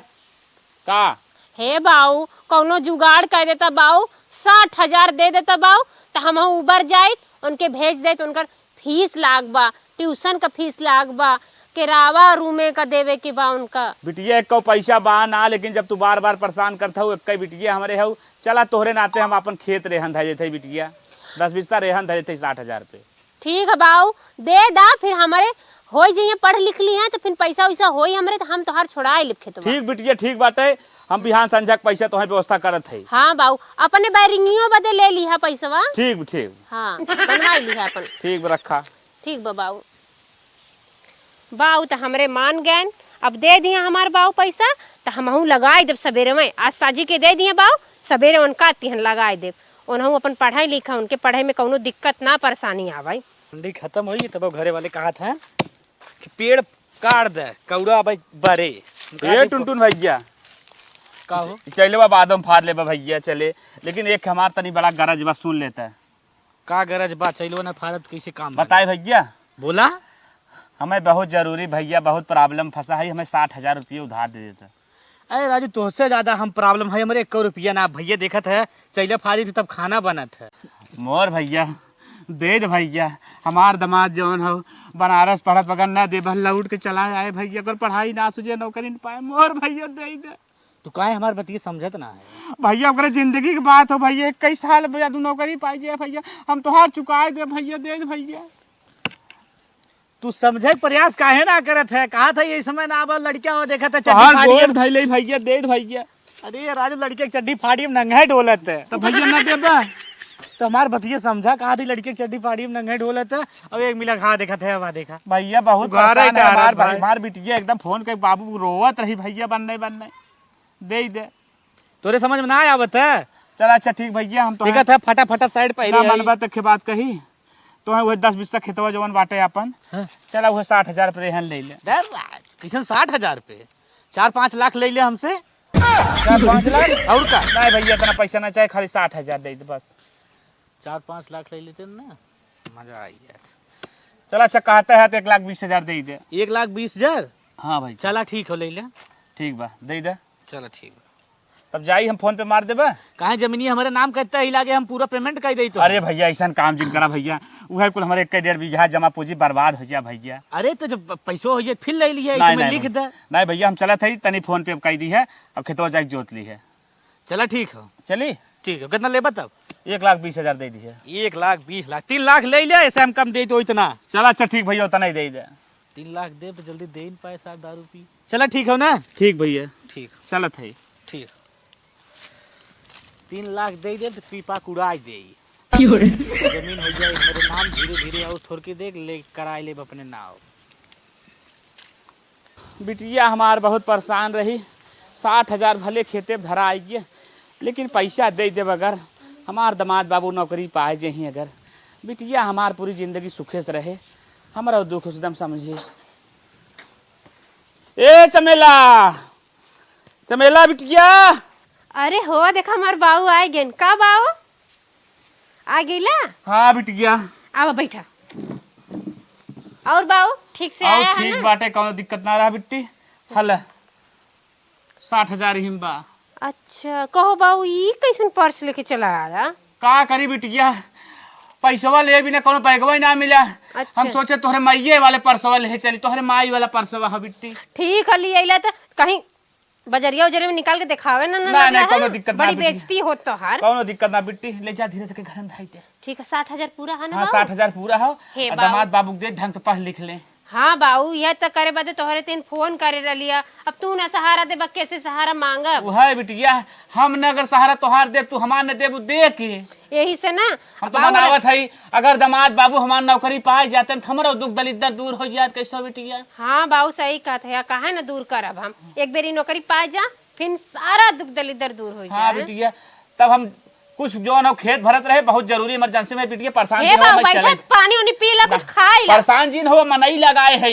का? हे बाऊ, कौनो जुगाड़ कर देता बाऊ, साठ हजार दे देता बाऊ, त हम उबर जाइत, उनके भेज देत, उनकर फीस लाग बा, ट्यूशन का फीस लाग बा, किरावा रूमे का देवे के बा उनका। बिटिया, एको पैसा बा ना, लेकिन जब तू बार बार परेशान करत हऊ, एक्के बिटिया हमरे हऊ, चला तोहरे नाते हम आपन खेत रेहन धरे थे बिटिया, दस बीसा रेहन धरे थे साठ हजार पे। ठीक है बाऊ, दे दा, फिर हमरे होई जइहे, पढ़ लिख ली है, तो फिर पैसा वैसा होई हमरे, तो हम तोहार छोड़ाए लेब खेतवा। ठीक बिटिया, ठीक बाटे, हम बिहान संझा के पैसा तोहे व्यवस्था करत है। हाँ बाऊ, अपने बैरिंगियों बदे ले लिहा पैसवा। ठीक, ठीक। हाँ, बनवाई लिहा अपन। ठीक बा, रखा। ठीक बा बाऊ। बाऊ त हमरे मान गएन, अब दे दिया हमार बाऊ पैसा, त हमहू लगाई देब सबेरे में। आज साझी के दे दिया बाऊ, सबेरे उनका तिहन लगाई देब। उनहू अपन पढ़ाई लिखा, उनके पढ़ाई में कौनो दिक्कत ना परेशानी आवे। मंडी खत्म होई तब घरे वाले कहत हैं कि पेड़ काट दे, कौड़ा भाई बरे। हम कहा ए देखो। टुनटुन भैया, का हो? च-, चैलवा बाद में फाड़ लेबा भैया, चले, लेकिन एक हमार तनी बड़ा गरज बा, सुन लेता। का गरज बा? चैलवा ना फाड़ब त कैसे काम बा? बताए भैया। बोला। हमें बहुत जरूरी भैया, बहुत प्रॉब्लम फंसा है, हमें साठ हजार रुपये उधार दे देता। अरे राजू, तोहसे ज्यादा हम प्रॉब्लम है, हमरे एको रुपया ना। भैया देखत है, चैले फाड़ी थे तब खाना बनत है। मोर भैया, दे दे भैया, हमार दामाद जौन हो बनारस पढ़त बगन न देबह, लौट के चला आए भैया, अगर पढ़ाई ना सुझे, नौकरी न पाए, मोर भैया दे दे। तू काहे हमार बतिया समझत ना है? भैया, ओकरे जिंदगी के बात हो भैया, इक्कीस साल भैया, तू नौकरी पाई जे भैया, हम तोहार चुकाए दे भैया, दे दे भैया। तू समझे के प्रयास काहे ना करत है? कहा था यही समय ना आवा, लड़किया हो देखा था, चड्डी तोहार फाड़ी गोड़ है। धइले भैया, दे दे भैया। अरे राजू, लड़के के चड्डी फाड़ी में नंगे डोलत है। तो भैया ना देबा? तो हमार बतिया समझा, कहा थी लड़के के चड्डी फाड़ी में नंगे डोलत है। अब एक मिला खा देखा था, वहाँ देखा। भैया बहुत उघारे परेशान है का हमार रहा भाई, भाई। हमार बिटिया एकदम फोन के बाबू रोवत रही भैया, बनने बनने दे ही दे। तोरे समझ में ना आवत है? चल अच्छा ठीक भैया, हम तो देखत है फटाफट साइड पहले ना आई। मनबा तक के बात कही, तो है वह दस बीस खेतवा जवन बाटे अपन। हाँ। चला वह साठ हजार पे रेहन ले ले। दर राज, कैसन साठ हजार पे? चार पाँच लाख ले ले हमसे। चार पाँच लाख? और का? नहीं भैया, इतना पैसा ना चाहे, खाली साठ हजार दे दे बस। चार पाँच लाख ले लेते ना, मजा आई जात। चला अच्छा, कहते हैं तो एक लाख बीस हजार दे दे। एक लाख बीस हजार? हाँ भाई। चला ठीक हो, ले ले। ठीक बा, दे दे। चला ठीक बा। तब जाई हम फोन पे मार देबे। काहे जमीनी हमरे नाम करता ही लागे, हम पूरा पेमेंट कर देई तो। अरे भैया, ऐसन काम जिन करा भैया, उहे कुल हमरे एक डेढ़ बीघा जमा पूंजी बर्बाद हो जा भैया। अरे तो जब पैसो हो जाए फिर ले लिए, नहीं, इसमें नहीं लिख भाई। दे। नहीं भैया, हम चलत हई, तनी फोन पे कह दी है, अब खेतवा जाके जोत ली है। चला ठीक हो। चली? ठीक हो, कितना लेबा तब? एक लाख बीस हजार दे दी है। एक लाख बीस लाख, तीन लाख ले ले, ऐसे हम कम दे तो इतना। चला अच्छा ठीक भैया, उतना ही दे दे। तीन लाख दे तो जल्दी दे ही न पाए साहब दारू पी। चला ठीक हो ना? ठीक भैया। ठीक। चलत है। ठीक। तीन लाख दे दे तो पीपा कुड़ाई दे। क्यों रे? जमीन हो जाए मेरे नाम, धीरे धीरे और थोड़ के देख ले, कराई लेब अपने नाव। बिटिया हमार बहुत परेशान रही, साठ हजार भले खेते धरा आई गए, लेकिन पैसा दे देब अगर हमार दामाद बाबू नौकरी पाए जही अगर, बिटिया हमार पूरी जिंदगी सुखे से रहे, हमरा दुख एकदम समझे। ए चमेला, चमेला बिटिया। अरे हो, देखा हमार बाऊ आ गएन। का बाऊ? आ गईला? हाँ बिटिया। आवा बैठा। और बाऊ, ठीक से और आया है ठीक ना? बाटे, कौनो दिक्कत ना रहा बिट्टी। हल, साठ हजार हिम बा। अच्छा, कहो बाऊ, ई कैसन पर्स लेके चला आया? का करी बिटिया, पैसवा ले बिना कौनो बैगवा ही ना मिला। अच्छा। हम सोचे तोहरे माइये वाले पर्सवा ले चली, तोहरे माई वाला पर्सवा ह बिट्टी। ठीक है, ले अइला त कहीं बजरिया उजरिया में निकाल के देखावे ना, ना ना, लगला ना, है? कौनो दिक्कत ना बड़ी बिट्टी। बेइज्जती होत तोहार। कौनो दिक्कत ना बिट्टी, ले जा धीरे से के घर में धई दे। ठीक है, साठ हजार पूरा है ना हाँ, बाऊ? साठ हजार पूरा हो। हे आ बाऊ। दामाद बाबू के दे, ढंग से पढ़ लिख ले। हाँ बाऊ, यह तो करे बदे तोहरे तीन फोन करे रहलिया। अब तू ना सहारा देबा, कैसे सहारा मांगब? वो है बिटिया, हम न अगर सहारा तोहार देब, तू हमार न देबू, दे के। यही से ना, हम तो बाऊ रे मनावत हई, अगर दामाद बाबू हमार नौकरी पाए जाते, त हमरो दुख दलिद्दर दूर हो जात, कैसो बिटिया? हाँ बाऊ, सही कहत है, काहे न दूर करब हम? एक बेरी नौकरी पाए जा, इन सारा दुख दलिद्दर दूर होइ जाए। बिटिया, तब हम कुछ जौन हो खेत भरत रहे, बहुत जरूरी emergency में बिटिया, परेशान जिन हो, बाबू, मैं चले। पानी उनी पी ला, कुछ खाई ला। परेशान जिन हो, मनई लगाए है।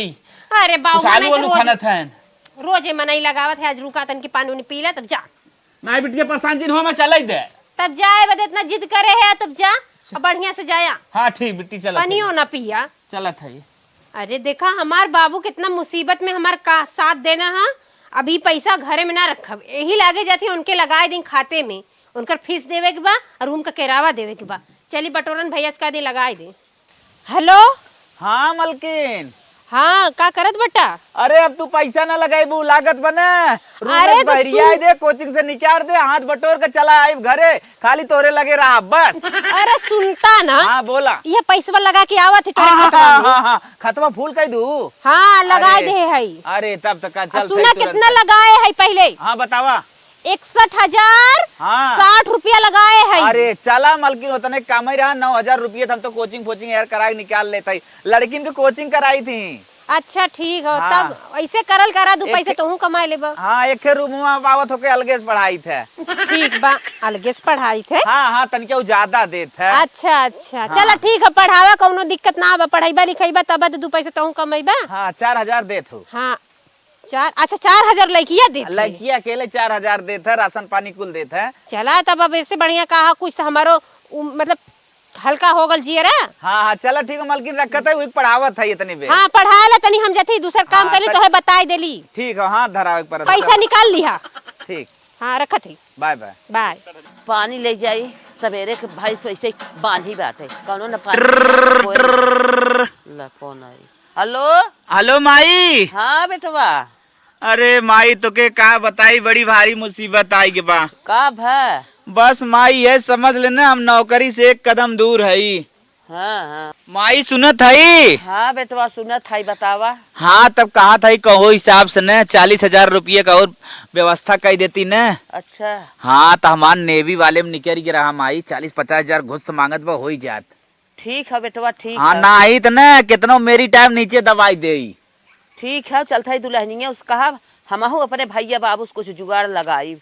अरे बाबू, कुछ आलू वालू खानत हैं। रोजे मनई लगावत है, आज रुका तन की पानी उनी पी ला, तब जा। नहीं बिटिया, परेशान जिन हो, मैं चले दे। तब जाए बदे इतना जिद करे है, तब जा, अब बढ़िया से जाया। हाँ ठीक बिट्टी, चलत है। पनियो ना पिया। चलत है। अरे देखा, हमार बाबू कितना मुसीबत में हमार का साथ देना है। अभी पैसा घरे में ना रखब, यही लागे जाती है, उनके लगाए दी खाते में। उनकर फीस देवे के बा और रूम का किरावा देवे के बा। चली बटोरन भैया से कह दी लगाए दे। हेलो। हाँ मलकिन। हाँ, का करत बटा? अरे अब तू पैसा ना लगाइबू, लागत बने। रूम अरे में तो बहरिया सुन दे, कोचिंग से निकाल दे, हाथ बटोर के चला आइब घरे, खाली तोरे लगे रहा बस। अरे सुनता ना। हाँ बोला। ये पैसवा लगा के आवत है तोरे हाँ, हाँ, खतवा हाँ, में। हाँ, हाँ, खतवा फुल कइ दू। हाँ, लगाए अरे, दे है। अरे तब तक का आ, चल सुना कितना लगाए है पहले? हाँ बतावा। इकसठ हजार हाँ। साठ रुपया लगाए है। अरे चला मलकिन, उतने कम ही रहा, नौ हजार रुपये तो हम तो कोचिंग फोचिंग यार करा के निकाल लेते ही, लड़किन की कोचिंग कराई थी। अच्छा ठीक हो, हाँ। तब ऐसे करल करा, दू एक पैसे तोहू कमाए लेबा। हाँ, एक रूम में आवत होके अलगे से पढ़ाई थे। ठीक बा, अलगे से पढ़ाई थे। हाँ, हाँ, तनिका उ ज्यादा देत है। अच्छा, अच्छा, हाँ। चला ठीक है, पढ़ावा, कौनो दिक्कत ना बा, पढ़ाईबा लिखाईबा तब तो दू पैसे तोहू कमाईबा। हाँ, चार हजार देत हो। हाँ, चार, अच्छा, चार हजार लइकिया देत है। लइकिया अकेले चार हजार देत है, राशन पानी कुल देत है। चला तब अब ऐसे बढ़िया कहा कुछ हमारो उ, मतलब हल्का हो गल जियरा। हाँ, हाँ, चला ठीक है, मलकिन रखत है, वही पढ़ावत है इतनी बेर। हाँ, पढ़ा ले तनी, हम जाते ही दूसर काम हाँ, कर ली, त- तोहे बताई देली। ठीक है, हाँ, धरावे के परत पैसा है। निकाल लिहा। ठीक। हाँ, रखत ही। बाय, बाय। बाय। पानी ले जाई, सवेरे के भाई सोइसे बांधी बाटे, कौनो न पानी कोई ना। ला, कौन आई? हेलो। हेलो, माई। हाँ, बेटवा। अरे माई, तोके का बताई, बड़ी भारी मुसीबत आई के बा। का भा? बस माई, यह समझ लेना, हम नौकरी से एक कदम दूर हई। हाँ, हाँ। माई, सुनत हई? हाँ, बेटवा, सुनत हई, बतावा। हाँ, तब कहा था, कहो हिसाब से न, चालीस हजार रुपये का और व्यवस्था कई देती न। अच्छा। हाँ, तो हमार नेवी वाले में निकल के रहा माई, चालीस पचास हजार घुस मांगत बा, हो ही जात। ठीक है बेटवा, ठीक हाँ, है। नाही त न, कितनो मेरी टाइम नीचे दबाई देई। ठीक है, चलत है दुल्हनिया, उस कहा, हमहू अपने भैया बाबू से कुछ जुगाड़ लगाई।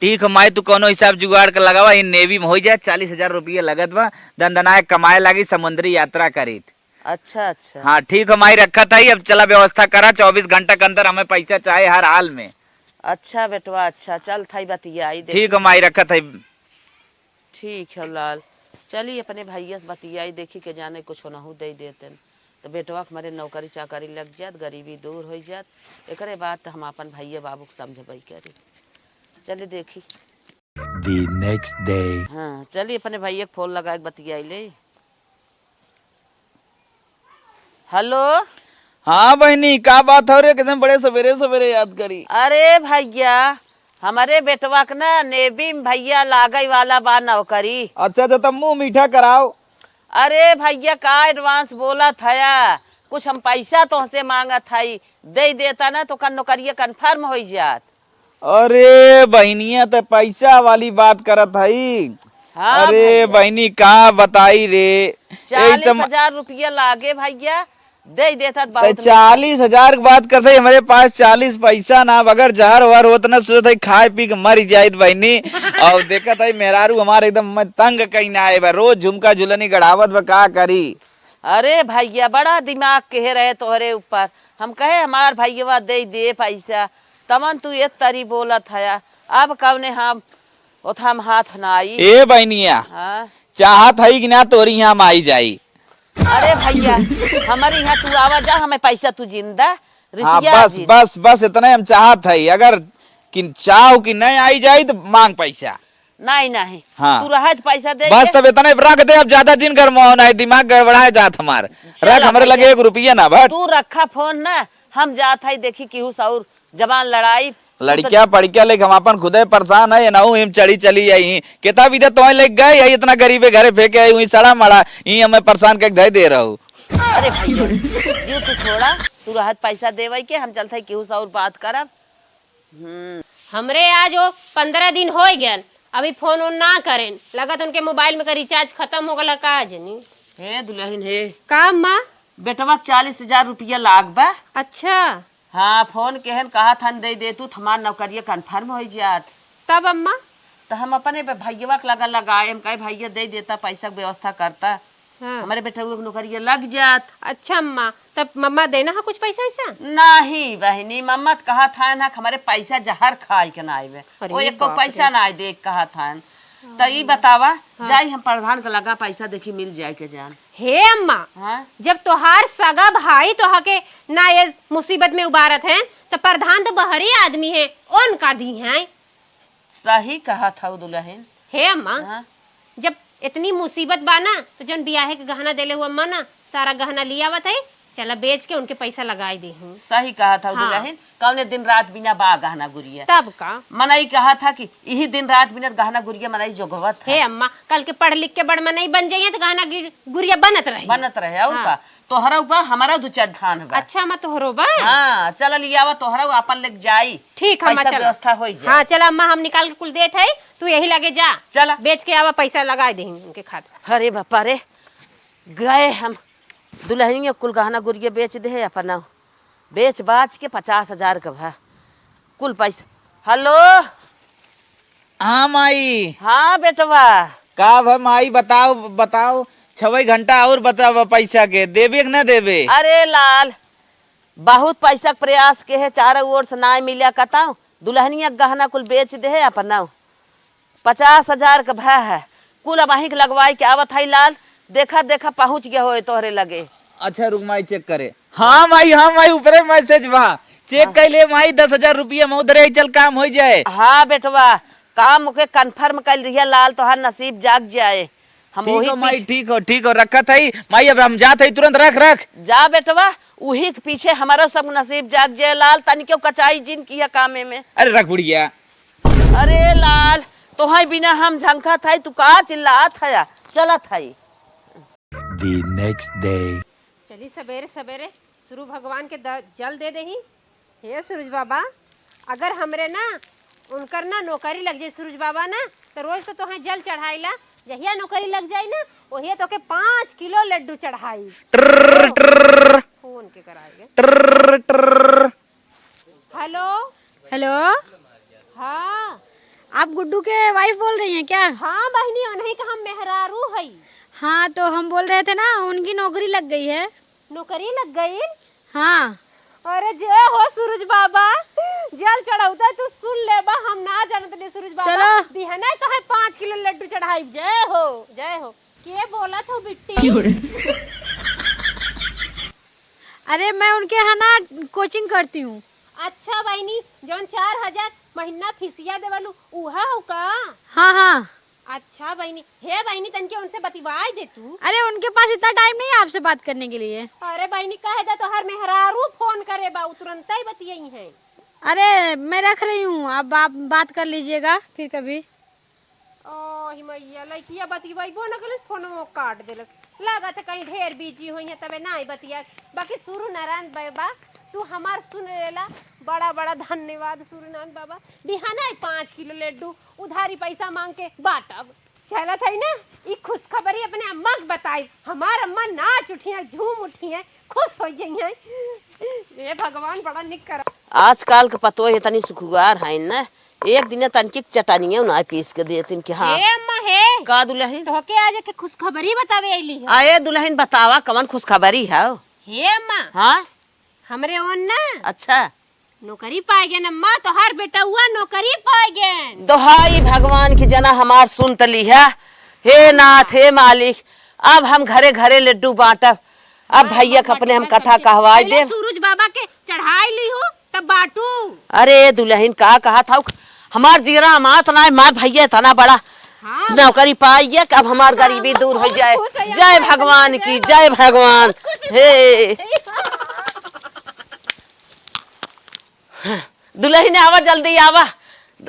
ठीक है माई, तू कौनो हिसाब जुगाड़ के लगावा, इन नेवी में हो जाए, चालीस हजार रुपये लगत बा, दनदनाए कमाए लागी, समुद्री यात्रा करीत। अच्छा, अच्छा। हाँ, ठीक है माई, रखत है, अब चला व्यवस्था करा, चौबीस घंटा के अंदर हमें पैसा चाहे हर हाल में। अच्छा बेटवा, अच्छा, चलत है बतियाई दे। ठीक है माई, रखत है। ठीक है लाल, चली अपने भैया से बतियाई, देखी के जाने कुछ होनहु दे देतन, तो बेटवा के मारे नौकरी चाकरी लग जात, गरीबी दूर हो जात। एकरे बाद तो हम अपन भैया बाबू के समझबई करी। चली देखी। The next day। हाँ, चली अपने भैया के फोन लगा के बतियाई ले। हेलो। हाँ बहिनी, का बात हो रे? कैसे बड़े सवेरे सवेरे याद करी? अरे भैया, हमरे बेटवा के ना नेवी में भैया लागे वाला बा नौकरी। अच्छा, अच्छा, तब मुंह मीठा कराओ। अरे भैया, का advance बोलत हया? कुछ हम पैसा तोहसे मांगत हई, दे देता ना तो का नौकरिया confirm हो जात। अरे बहिनिया, त पैसा वाली बात करत हई। हाँ अरे भैया। बहिनी, का बताई रे, यही चालीस हजार रुपया लागे भैया, दे देता त बहुत नीक। चालीस हजार के बात करत हई, हमरे पास चालीस पैसा ना, अगर जहर वहर होत ना, सोचत हई खाए पी के मर जाइत बहिनी। और देखत हई मेहरारू हमारे एकदम मैं तंग कहीं ना आए बा, रोज झुमका झुलनी गड़ावत बा, का करी? अरे भैया, बड़ा दिमाग के रहे तोहरे ऊपर। हम कहे हमार भैया दे दे पैसा, तमन तू ए तरी बोलत हया। अब कवने हम ओथम हाथ ना आई। ए बहनिया, हाँ? चाहत हई कि ना तोरी यहाँ हम आई जाई? अरे भैया, हमारे यहाँ तू आवा जा, हमें पैसा तू जिंदा हाँ, रिसिया बस, जिन। बस, बस इतना हम चाहत हई। अगर कि चाहो कि नहीं आई जाई तो मांग पैसा। नहीं, नहीं। हाँ। तू रहे तो पैसा दे बस दे। तब इतने रख दे, अब ज्यादा जिन गरमाओ, नहीं दिमाग गड़बड़ाए जात हमार। चला रख, हमरे लगे भैया। एक रुपया ना बट। तू रखा फोन ना, हम जात हई देखी केहू से और जबान लड़ाई। लड़किया पड़किया लेके हम अपन खुदे परेशान है, ना हूँ हम चढ़ी चली आई। केता विदा तोहे लेके गए, यही इतना गरीबे घरे फेंके आई हुई सड़ा मड़ा, ई हमें परेशान करके धई दे रहू। अरे भैया, ये तू छोड़ा, तू रहत पैसा देवे के, हम चलत हई केहू से और बात करब। हम्म। हमरे आज वो पन्द्रह दिन होइ गएन, अभी फोन ओन ना करेन। लगत उनके मोबाइल में का रिचार्ज खतम हो गला का जनी। हे दुलहिन हे। का अम्मा? बेटवा के चालीस हजार रुपया लाग बा। अच्छा। हाँ, फोन केहन कहत हन, दे दे तू, हमार नौकरिया confirm होइ जात। तब अम्मा? त हम अपने ब-, भैयवा के लगा लगाए, हम कहे, "भैया दे देता, पैसा के व्यवस्था करता।" हाँ। हमरे बेटउआ के नौकरिया लग जात। अच्छा अम्मा, तब मम्मा देना है कुछ पैसा वैसा? नहीं बहिनी, मम्मा त कहत हन ना, हमरे पैसा जहर खाए के ना आइबे। अरे वो एको बाप रे। पैसा ना दे कहत हन। त ई बतावा, हाँ। जाई हम प्रधान के लगा पैसा देखी मिल जाए के जान। हे अम्मा, हाँ? जब तोहार सगा भाई तोहा के ना ये मुसीबत में उबारत हैं, त प्रधान त बहरी आदमी हैं, उनका दी हैं। सही कहत हऊ दुलहिन। हे अम्मा, हाँ? जब इतनी मुसीबत बा ना, त जौन बियाहे के गहना देले हुआ अम्मा ना, सारा गहना लियावत है, चला बेच के उनके पैसा लगाई देहूँ। सही कहत हऊ हाँ। दुलहिन, कौने दिन रात बिना बा गहना गुरिया। तब का? मनई कहत ह कि इही दिन रात बिना गहना गुरिया मनई जोगवत ह। हे अम्मा, कल के पढ़ लिख के बड़ मनई बन जाइए त गहना गिर-, गुरिया बनत रही। बनत रहे, और हाँ। का? तोहरा ऊपर हमारा दू चार धान बा। अच्छा अम्मा, तोहरो बा? हाँ, चल लियावा तोहरा, आपन लेके जाई। ठीक है अम्मा, पैसा चला। व्यवस्था होई जाए। हाँ, चला अम्मा, हम निकाल के कुल देत है, तू यही लगे जा। चला। बेच के आवा, पैसा लगाई देही उनके खातिर। अरे बापा रे, गए हम दुलहिनिया कुल गहना गुरिया बेच देहे अपना, बेच बाच के पचास हजार का भा कुल पैसा। हेलो। हाँ माई। हाँ बेटवा। का भा माई, बताओ, बताओ, छवई घंटा और बताओ पैसा के, देबे कि ना देबे? अरे लाल, बहुत पैसा के प्रयास के है, चारों ओर से नाय मिला कताओ, दुलहनिया के गहना कुल बेच देहे अपना। पचास हजार के भा है, कुल अबहीं के लगवाई के आवत है लाल, देखा देखा पहुँच गया होए तोहरे लगे। अच्छा रुक माई, check करे। हाँ माई, हाँ माई, ऊपरे message बा, check हाँ। कर ले माई, दस हजार रुपया में उधरे चल काम हो जाए। हाँ बेटवा, काम के confirm कर दिया लाल, तोहार नसीब जाग जाए। हम ठीक वही हो माई, पीछे ठीक हो, ठीक हो, रखत है माई, अब हम जात है तुरंत, रख, रख। जा बेटवा, उही के पीछे हमारा सब नसीब जाग जाए लाल, तनिको कचाई जिन किया कामे में। अरे रख बुढ़िया। अरे लाल, तोहई बिना हम झंखत हई, तू का चिल्लात हया? चलत हई। The next day। चली सबेरे सबेरे सूरज भगवान के द-, जल दे देही। हे सूरज बाबा, अगर हमरे ना, उनकर ना नौकरी लग जाई सूरज बाबा ना, तो रोज तो तोहे जल चढ़ाईला। जहिया नौकरी लग जाई ना, ओहिया तोके पाँच किलो लड्डू चढ़ाई। ट्रर, ट्रर। फोन के कराएगे। ट्रर, ट्रर। हेलो। हेलो। हाँ। आप गुड्डू के wife बोल रही हैं क्या? हाँ बहिनी, उन्हीं का हम मेहरारू हई। हाँ, तो हम बोल रहे थे ना, उनकी नौकरी लग गई है। नौकरी लग गई? हाँ। अरे जय हो सूरज बाबा, जल चढ़ौते तू सुन लेबा, हम ना जानत रहे सूरज बाबा। चलो। बिहने तो है पाँच किलो लड्डू चढ़ाई। जय हो, जय हो। के बोलत हो बिट्टी? क्यों रे? अरे मैं उनके यहाँ ना coaching करती हूँ। अच्छा बहिनी, जौन चार हजार महीना फीसिया देवलू, उहा हो का? हाँ, हाँ। अच्छा बहिनी, हे बहिनी, तनके उनसे बतिवाई दे तू। अरे उनके पास इतना time नहीं है आपसे बात करने के लिए। अरे बहिनी, कह दे तोहर मेहरारू फोन करे बा, उ तुरंते ही बतियाई हैं। अरे मैं रख रही हूँ, अब आप बात कर लीजिएगा फिर कभी। ओही मैया, लइकिया बतियइबो न कइलस, फोनवो काट देलस। लागत है कहीं ढेर busy होइहें, तबे नाहीं बतिया। बाकी सूरज नारायण बाबा, तू हमार सुन लेला, बड़ा बड़ा धन्यवाद सूरज नारायण बाबा। बिहाना ही पाँच किलो लड्डू उधारी पैसा मांग के बांटब। चलत है ना, ई खुशखबरी अपने अम्मा के बताई। हमार अम्मा नाच उठिहें, झूम उठिहें, खुश होइ जइहें। हे भगवान, बड़ा निक करा। आजकल के पतोह इतनी सुखुआर है न, एक दिन तनकी चटनिया ना पीस के देतिन कि हाँ। हे अम्मा, हे। का दुलहिन? तोहके आज एक खुशखबरी बतावे अइली है। आ, ए दुलहिन, बतावा, कवन खुशखबरी है? हे अम्मा। हाँ? हमरे ओन ना। अच्छा। नौकरी पाए गए अम्मा, तोहार बेटउआ नौकरी पाए गए। दोहाई भगवान की, जना हमार सुन त ली है। हे नाथ, हे मालिक, अब हम घरे घरे लड्डू बांटब। अब हाँ, भैया के अपने हम कथा कहवाई देब। सूरज बाबा के चढ़ाई ली हो, तब बांटू। अरे दुलहिन, का कहत हऊ, हमार जिगरा अमात ना है, हमार भैया इतना बड़ा हाँ। नौकरी पाई है कि अब हमार गरीबी दूर होइ जाए। जय भगवान की, जय भगवान। हे। दुलहिन आवा, जल्दी आवा।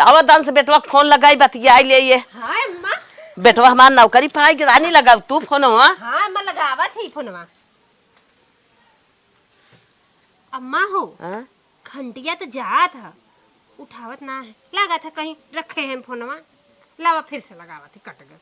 आवा, दन से बेटवा के फोन लगाई, बतियाई ले ये। हाँ, अम्मा। बेटवा हमार नौकरी पाई के रानी, लगाव तू फोनवा। हाँ, अम्मा, लगावत ही फोनवा। अम्मा हो, हाँ? घंटिया त जात ह, उठावत ना है। लागत है कहीं रखे हैं फोनवा। लावा, फिर से लगावत ही, कट गए।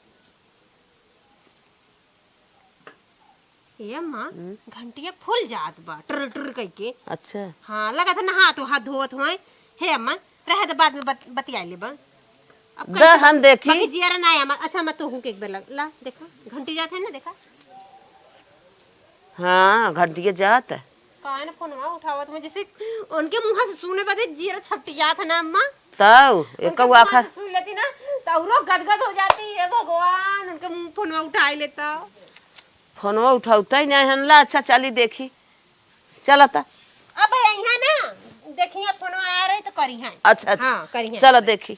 ए अम्मा, हम्म। घंटिया फूल जात बा, टुर टुर कइके। अच्छा। हाँ, लगत है नहा तो हाथ धोवत होए। हे अम्मा, रहे तो बाद में बत-, बतिया लेबा। अब द, कैसे हम बा-, देखी। बाकी जियारा ना आया, अम्मा। अच्छा, अम्मा, तोहू के एक बेर लग-, ला, देखा, घंटी जात है ना, देखा। हाँ, घंटिया जात है। काहे ना फोनवा उठावत में, जैसे उनके मुँह से सुने बदे जियारा छपटियात है ना, अम्मा। तब, उनके एक मुँह आखा से सुन लेती ना, तो औरो गदगद हो जाती। हे भगवान, उनके मुँह फोनवा उठाई लेता। फोनवा उठाउता ही नहीं हन। ला, अच्छा, चली देखी। चला ता। अब यहाँ ना, देखिए, फोनवा आ रही तो करी हैं। अच्छा, अच्छा। हाँ, करी हैं। चला देखी।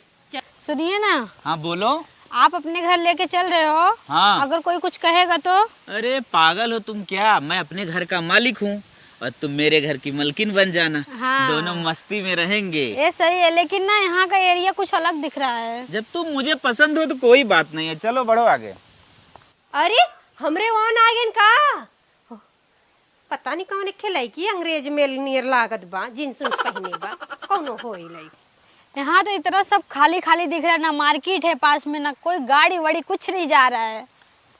सुनिए ना। हाँ, बोलो। आप अपने घर लेके चल रहे हो। हाँ। अगर कोई कुछ कहेगा तो? अरे, पागल हो तुम क्या? मैं अपने घर का मालिक हूँ और तुम मेरे घर की मलकिन बन जाना। हाँ। दोनों मस्ती में रहेंगे। ये सही है, लेकिन ना, यहाँ का एरिया कुछ अलग दिख रहा है। जब तुम मुझे पसंद हो तो कोई बात नहीं है, चलो बढ़ो आगे। अरे, हमरे ओन आ गइन का? पता नहीं कौन एक लड़की अंग्रेज मेल नियर लागत बा, जींस उन्स पहने बा, कौनो होई लड़की। यहाँ तो इतना सब खाली खाली दिख रहा है, ना मार्केट है पास में, ना कोई गाड़ी वाड़ी, कुछ नहीं जा रहा है।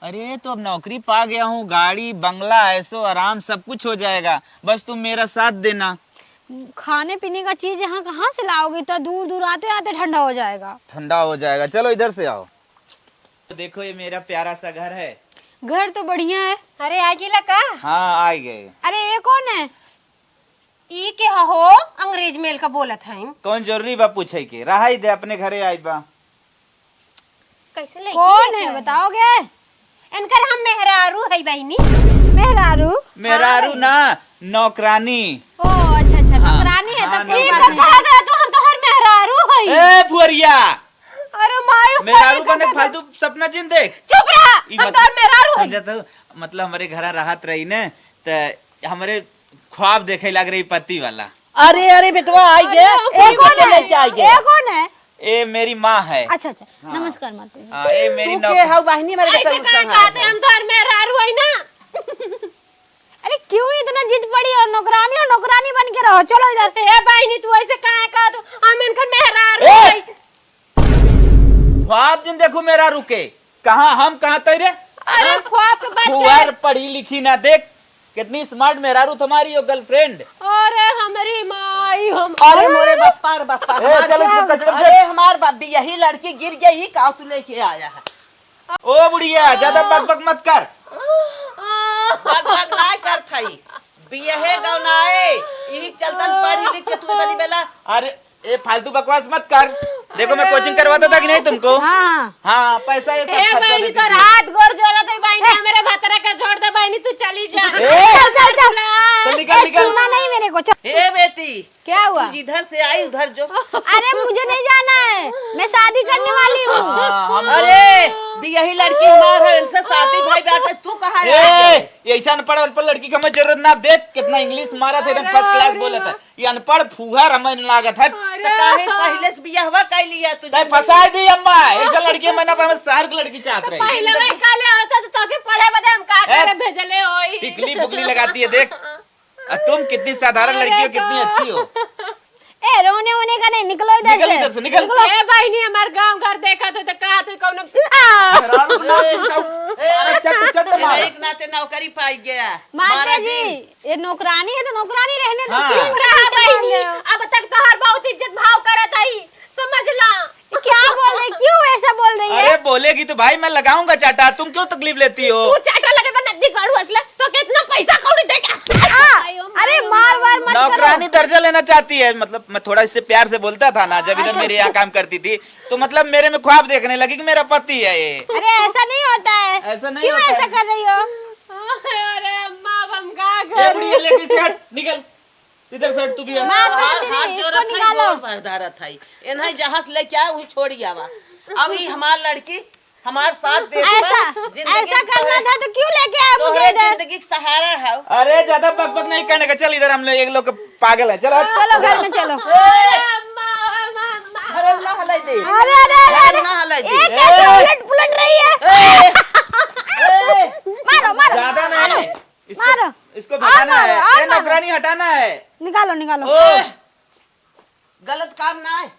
अरे, तो अब नौकरी पा गया हूँ, गाड़ी, बंगला, ऐशो आराम सब कुछ हो जाएगा, बस तुम मेरा साथ देना। खाने पीने का चीज यहाँ कहाँ से लाओगे? इतना दूर दूर आते आते ठंडा हो जाएगा। ठंडा हो जाएगा, चलो इधर से आओ। देखो, ये मेरा प्यारा सा घर है। घर तो बढ़िया है। अरे, आ गेला का? हाँ, आ गए। अरे, ये कौन है? ई के हो? अंग्रेज मेल का बोलत है। कौन जरूरी बा पूछे के? रहाई दे, अपने घरे आई बा। कैसे लड़की कौन लेके है, आए? बताओगे? इनकर हम मेहरारू है बहिनी। मेहरारू? मेहरारू हाँ। ना, नौकरानी। ओ, अच्छा, अच्छा, हाँ, नौकरानी है, हाँ, तब ठीक नौकरानी। कहा दे, तो हम तोहर मेहरारू है। ए, फुहरिया, अरे माई, मेहरारू बने फालतू सपना जिन देख। चुप रहा, ई हम मत तोर मेहरारू हई। समझत हो, मतलब हमरे घरा रहत रही ने, त हमरे ख्वाब देखे लाग रही पति वाला। अरे, अरे बेटवा, आई गे, अरे, ए कौन है? लेके आई गे। ए कौन है? ए मेरी माँ है। अच्छा, अच्छा, हाँ। नमस्कार माता जी। हाँ, ए मेरी तू नौक- के हऊ बहिनी, हमारे ऐसे बेटा का नुकसान कहते है। हम तोर मेहरारू हई ना। अरे क्यों इतना जिद पड़ी और नौकरानी और नौकरानी बन के रहो, चलो इधर। ए बहिनी, तू ऐसे काहे कहा तू? हम इनकर मेहरारू ए! हई। ख्वाब जिन देखू मेहरारू के, कहाँ हम कहाँ तैरे? अरे हाँ? ख्वाब के बात फुहार कर। पढ़ी लिखी ना देख, कितनी स्मार्ट मेहरारू तुम्हारी हो गर्लफ्रेंड। अरे हमरी माई हम अरे मोरे बाप्पा रे बाप्पा, ए, हमार चल इसको कचरा फेंक। अरे हमार बाप भी यही लड़की गिर गई, का तू लेके आया है? ओ बुढ़िया, ज्यादा बक बक मत कर। बक बक ना कर थाई। बियहे गौनाए, इही चलतन पढ़ लिख के तू इतनी बेला। अरे, ए फालतू बकवास मत कर। देखो, मैं कोचिंग करवाता था कि नहीं तुमको? हाँ। हाँ, पैसा ये सब ए खर्चा बहिनी, देती तोर थी। हाथ गोड़ जोड़त है बहिनी, हमरे भतरा का छोड़ दे बहिनी, तू चली जा। ए! चल, चल, चल। चल, निकल, ए, निकल। छूना नहीं मेरे को, चल। ए बेटी, क्या हुआ? तू जिधर से आई उधर जो। अरे मुझे नहीं जाना है, मैं शादी करने वाली हूँ। हाँ, हम अरे, बियही लड़की हमार है, इनसे शादी भाई बाटे, तू कहाँ ए, आ गई? ये ऐसा अनपढ़ अनपढ़ लड़की का हमें जरूरत ना। देख कितना इंग्लिश मारा था, एकदम अरे, फर्स्ट क्लास अरे बोला था। ये अनपढ़ फुहर हमें लागत है। अरे, तो काहे पहिले से बियाहवा कर लिया तू? तै फंसा दी अम्मा, ऐसा लड़की हमें ना पावे, शहर की लड़की चाहत रही। पहिले वही काले होता तो तोके पढ़े बदे हम का ए, करे भेजले होई? टिकली बुकली लगाती है, देख। और तुम कितनी साधारण लड़की हो, अरे कितनी अच्छी हो। ए, रोने वोने का नहीं, निकलो इधर निकल से। इधर से, निकल। निकलो। ए बहिनी, हमार गांव घर देखा तो, तो कहा तू कौनो मेहरारू के नाम सुनता हूँ। ए, मारा चट चट मारा। एक नाते नौकरी पाई गया। माता मारा जी, जी। ये नौकरानी है तो नौकरानी रहने दो। हाँ। क्यों इतना रहा पीछे बहिनी, भाग रहे हो? अब तक तोहार बहुत इज्जत भाव करत आई, समझ ला। क्या बोल रही, क्यों ऐसा बोल रही है? अरे बोलेगी तो भाई मैं लगाऊंगा चाटा, तुम क्यों तकलीफ लेती हो? तू चाटा लगे पर नदी गाड़ू असले, तो कितना पैसा कौड़ी देगा? आ, अरे मार वार मत करो। नौकरानी दर्जा लेना चाहती है, मतलब मैं थोड़ा इससे प्यार से बोलता था ना, जब इधर अच्छा, मेरे यहाँ अच्छा। काम करती थी, तो मतलब मेरे में ख्वाब देखने लगी कि मेरा पति है ये। अरे ऐसा नहीं होता है। ऐसा नहीं क्यों होता ऐसा है। कर रही हो? अरे अम्मा, अब हम का ए करें? बुढ़िया, लेके इसे हट, निकल। इधर से हट तू भी हट। माता हाथ, श्री, हाथ इसको जोड़त हई, निकालो। गोड़ भर धरत हई। इन्हें जहाँ से लेके आए, वहीं छोड़ी आवा। अब ई हमार लड़की, हमार साथ दे ऐसा, बा, जिंदगी ऐसा करना तोहरे, था तो क्यों लेके आए मुझे तोहरे इधर? जिंदगी का सहारा है। अरे, ज्यादा बकबक नहीं करने का। चल, इधर हम लोग एक लोग पागल है। चल, हट। चलो, घर में चलो। ए, अम्मा, अम्मा, अम्मा। अरे, ना हलाई दे। अरे, अरे, अरे, अरे। ना हलाई दे। ये कैसे ए। उलट पुलट रही है? ए, ए। मारो, मारो। ज्यादा नहीं। इसको, मारो। इसको और भगाना मारो, है। और ए, मारो। नौकरानी हटाना है। निकालो, निकालो। ओए, गलत काम ना है।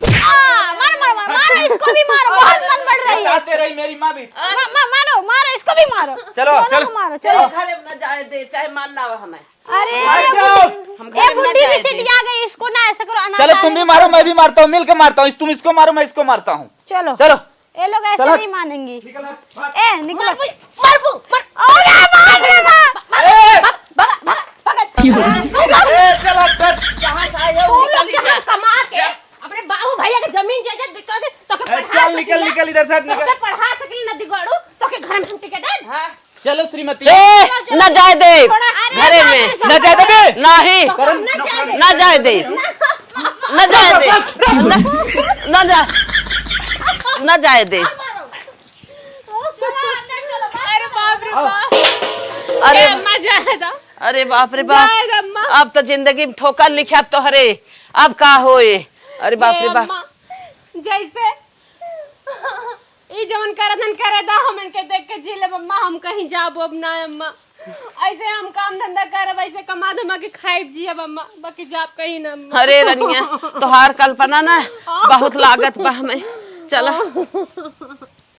आ, मारो, मारो, मारो, मारो, इसको भी मारो, बहुत मन बढ़ रही है। साथ दे रही मेरी माँ भी। मा-, मा-, मारो, मारो, इसको भी मारो। चलो, दोनों चलो। को मारो, चलो। चलो, घर में न जाए दे, चाहे मार लावा हमें। अरे, भाई ये साहब। बु-, हम ये घर में बुड्ढी भी जाए दे। सिटिया गई, इसको ना ऐसा करो, अनाथ चलो, तुम भी आदमी मारो, को। मैं भी मारता हूँ, मिल के मारता हूँ। तुम इसको मारो, मैं इसको मारता हूँ। चलो। चलो। ये लोग ऐसे चलो। नहीं मानेंगे। निकल, भाग। ए, निकलो। मारबू, मारबू, मार। अरे बाप रे बाप। ए! भाग, भाग, भाग, भाग। ए, चल, हट, हट। जहाँ से आए हो, तू लोग निकल जहाँ जा। कमा के अपने बाबू भैया के जमीन जायदाद बिकवा के तोके ए, पढ़ा चल, निकल, सकीला, निकल इधर से, हट, निकल। तोके पढ़ा सकीला ना दिगवाड़ू, तोके घर में हम टिके दे। हाँ। चलो श्रीमती। ए, न जाए दे। थोड़ा घरे में। न जाए देबे। नहीं। तो हम न जाए दे। न जाए दे। न जाए दे। न, न जा, न जाए दे। अरे बाप रे बाप। अरे ए, अम्मा, जाए दा। अरे बाप रे बाप। जाए दा, अम्मा। अब तो जिंदगी में ठोकर लिखे अब तोहरे। अब का होए? अरे बाप ए, रे बाप। अम्मा, जैसे ई जवन करत हन करे दा, हम इनके देख के जी लेब अम्मा, हम कहीं जाबो अब ना अम्मा। ऐसे हम काम धंधा करब, ऐसे कमा धमा के खाइब जियब अम्मा, बाकी जाब कहीं ना अम्मा। अरे रनिया, तोहार कल्पना ना बहुत लागत बा हमें। चला।